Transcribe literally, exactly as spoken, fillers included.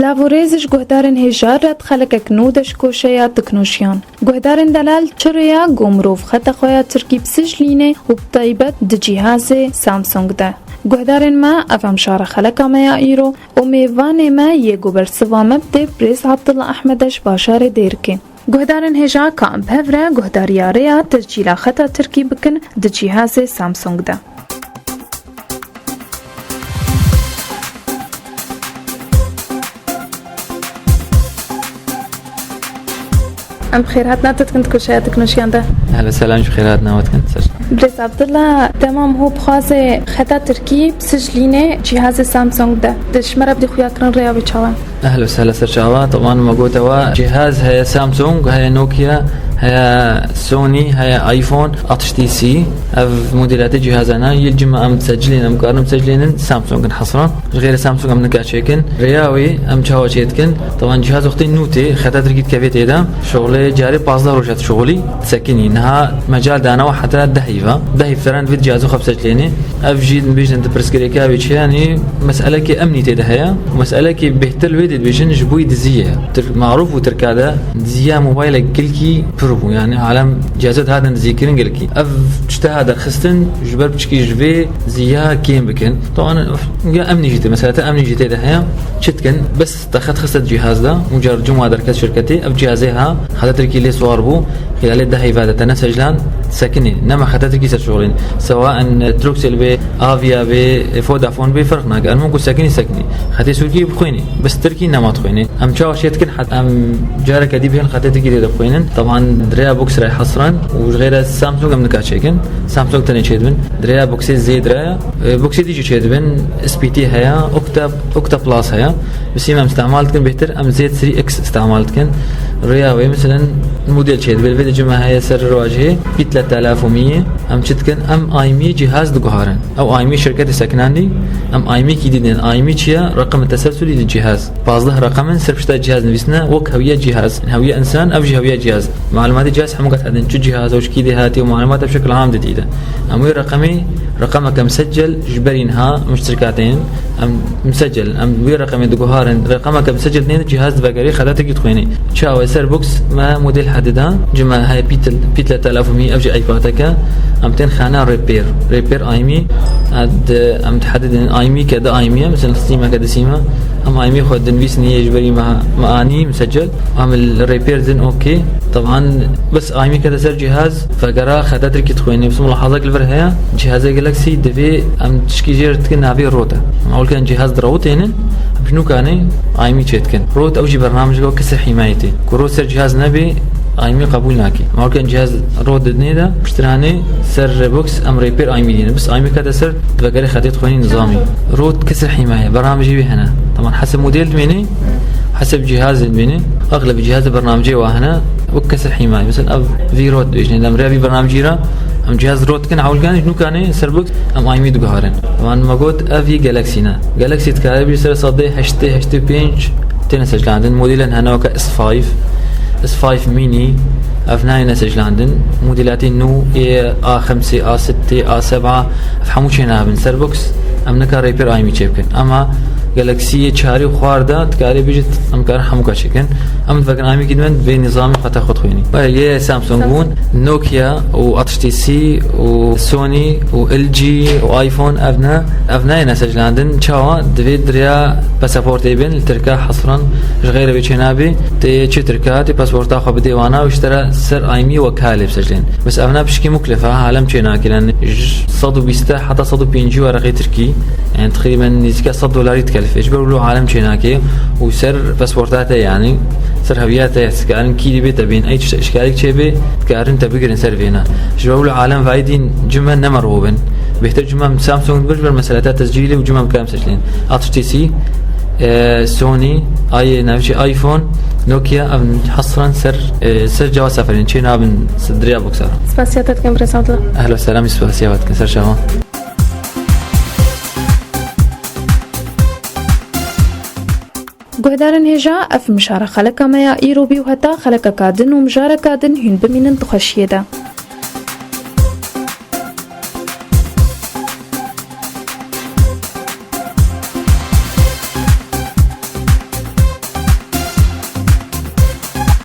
Lav û rêz ji guhdarên hêja re di xelekek nû de ji koşeya teknoşiyan. Guhdarên delal çi rêya ku mirov xeta xwe ya tirkî bisijlîne û bi taybet di cîhazê Samsung de? Guhdarên me, ev em şara xeleka me ya îro û mêvanê me yê ku bersiva me bidê birêz Abdullah Ehmed e ji bajarê Dêrikê. Guhdarên hêja ka em bi hev re guhdariya rêya tescîla xeta tirkî bikin di cîhazê Samsung de. Em bi xêr hatina te dikin di koşeya teknolojiyan de. Ehla selam, ji xêr hatina we dikin. Ser. Birêz Abdullah, dema mirov bixwaze xeta tirkî bisijlîne cîhazê Samsung de. Di ji me re bidî xuyakirin rêya wê çawa? Ehla sehla ser çava. Teban me gote we cîhaz heye Samsung, heye Nokia, heye Sony, heye iPhone, H T C. Ev modêlatê cîhazana yê cima em disecilên, em karin bisecilênin Samsung in hesran. Ji xêrê Samsung em nika çêkin. Rêya wê em çawa çê dikin? Teban cîhaz wextê nû tê, xeta tirkî dikevê tê de. Şoxlê carê pazdeh roja dişoxlî, disekinî. Niha mecal danawa heta deh hîva. Deh hîv teran vê cîhazê xwe bisecilênê. Ev jî dibêjin di pirsgirêka wê çi ye, yanî meselekê emnî tê de heye. Meselekê bêhtir li wê dê dibêjin ji bo yî diziyê ye. Tir-, marûf bû Tirka de diziya mobaylek gilkî pir bû. Yanî alem cihazê dihatin dizîkirin gilkî. Ev tişta derxistin ji ber piçkî ji vê ziya kêm bikin. Teban ya emnî jî tê, mesela te emnî jî tê de heye. Çi dikin? Bes te xet xiste cihaz de û car cuma derket şirketê. Ev cihazê ha, xeta tirkî lê siwar bû. Xîlalê deh heyva de te ne sejlan, sekinî. Nema xeta tirkî ser şoxlîn. Sewa en Turkcell bê, Avia bê, Vodafone bê, ferq nake. Elmûn ku sekinî, sekinî. Xetê sûrkî bixwînî. Bes tirkî nema dixwînî. Em çawa şê dikin, het-, em careke dî bihên xetê tirkî tê de bixwînin. Teban di rêya box re hesran û ji xêre Samsung em nika çêkin. Samsung tenê çêdibin. Di rêya boxê zêd re, e, boxê dî jî çêdibin. S P T heye, Octa, Octa Plus heye. Bi sîm em îstemal dikin bêhtir, em zêd Series X îstemal dikin. Rêya wê, meselen, model çêdibe, li vê de cima heye ser rewajê, pîtle telafomiyê. Em çi dikin? Em aymî cîhaz diguharin. Ew aymî şirketê sekinandî, em aymîkî dî dînin. Aymî çi ye? Reqim teselsulî di cîhaz. Pazdeh reqem in, sirf ji te cihaz nivîsine, wek hewiye cihaz. Hewiye însan, ev jî hewiye cihaz. Malumatê cihaz hemû ket hedin. Çi cihaz, ew ji kî dê hatiye û malumat ev şekil ham didî de. Em wê reqemê, reqemeke miseccel ji berî niha, em ji tirka tên, em miseccel, em wê reqemê diguharin, reqemeke miseccel nê de cihaz divegerê xeta tirkî dixwênê. Çawa ser box me model hedida, cima heye pîtil, pîtle telafomî, ev jî iPadeke, em tên xana repair, repair aymî, em dihedidin aymî ke di aymî ye, mesela sîmeke di sîme, em aymî xwe dinivîsînî yê ji berî me, me anî miseccel, em li repair din okê. Teban bes aymî kete ser cihaz, vegera xeta tirkî dixwênî. Bes mulahazek li vir heye, cihazê Galaxy divê em tişkî jê re dikin navê rot e. Em ewlken cihaz dirawitênin, em ji nûkanê aymî çê dikin. Rot ew jî bernamijek e kesir hîmayetê. Ku rot ser cihaz nebê, aymî qebûl nake. Em ewlken cihaz rot didinê de, piştiranê ser box em repair aymî dînin. Bes aymî kete ser, vegerê xetê dixwênî nizamî. Rot kesir hîmaye, bernamijê wî hene. Teban heseb model dimênê, heseb cihazê dimênê. Axlebî cihazê bernamijê wa hene, wek kesir hîmaye. Mesela ev vî rot dibêjin. Em rêya vî bernamijî re, em cihaz rot dikin, hewlkan ji nûkanê ser box, em aymî diguharin. Teban me got, ev vî Galaxy ne. Galaxy dikare bî ser sedê heştê, heştê pênc têne sejlandin. Modelen hene weke S five, S five Mini, ev nayêne sejlandin. Modelatê nû ê A xemsê, A sittê, A seba, ev hemû çênabin. Ser box, em nika repair aymî çê bikin. Ama Galaxy yê çarî û xwar de dikarê bêjit, em karin hemûka çêkin. Em divekin aymîkî dimen, vê nizamî xeta xwe dixwînî. Yê Samsung bûn, Nokia û H T C û Sony û L G û iPhone, ev ne, ev nayêne sejlandin. Çawa? Divê di rêya pasaportê bên, li Tirka hesran ji xêrê wê çênabê. Tê çi Tirka, tê pasaporta xwe bidê wana û ji te re ser aymî wekalê bisejlên. Bes ev ne pişkî muklif e, alem çênake, yanî ji sed û bîst heta sed û pêncî weraqê Tirkî, yanî teqrîben nêzîka sed dolarî dikelifê. Ji ber wilo alem çênake û ser pasaporta te, yanî ser hewiya te, dikarin kîrî bê te bên, ey tişt îşkalek çêbê, dikarin te bigirin ser vêna. Ji ber wilo alem vayî dîn cime nemerwo bin. Bêhtir cime Samsung bir, ji ber meseleta tescîlê û cime bikarim seçlên. H T C, e, Sony, ay, navçe iPhone, Nokia, ev hesran ser, e, ser ceva seferên çê nabin s-, diriya boksara. Spasiya te dikim, Birêz Abdullah. Ehlo selamî, spasiya we dikin, ser çavan. Guhdarên hêja, ev mijara xeleka me ya îro bî û heta xelekeka din û mijareka din hûn bimînin di xweşiyê de.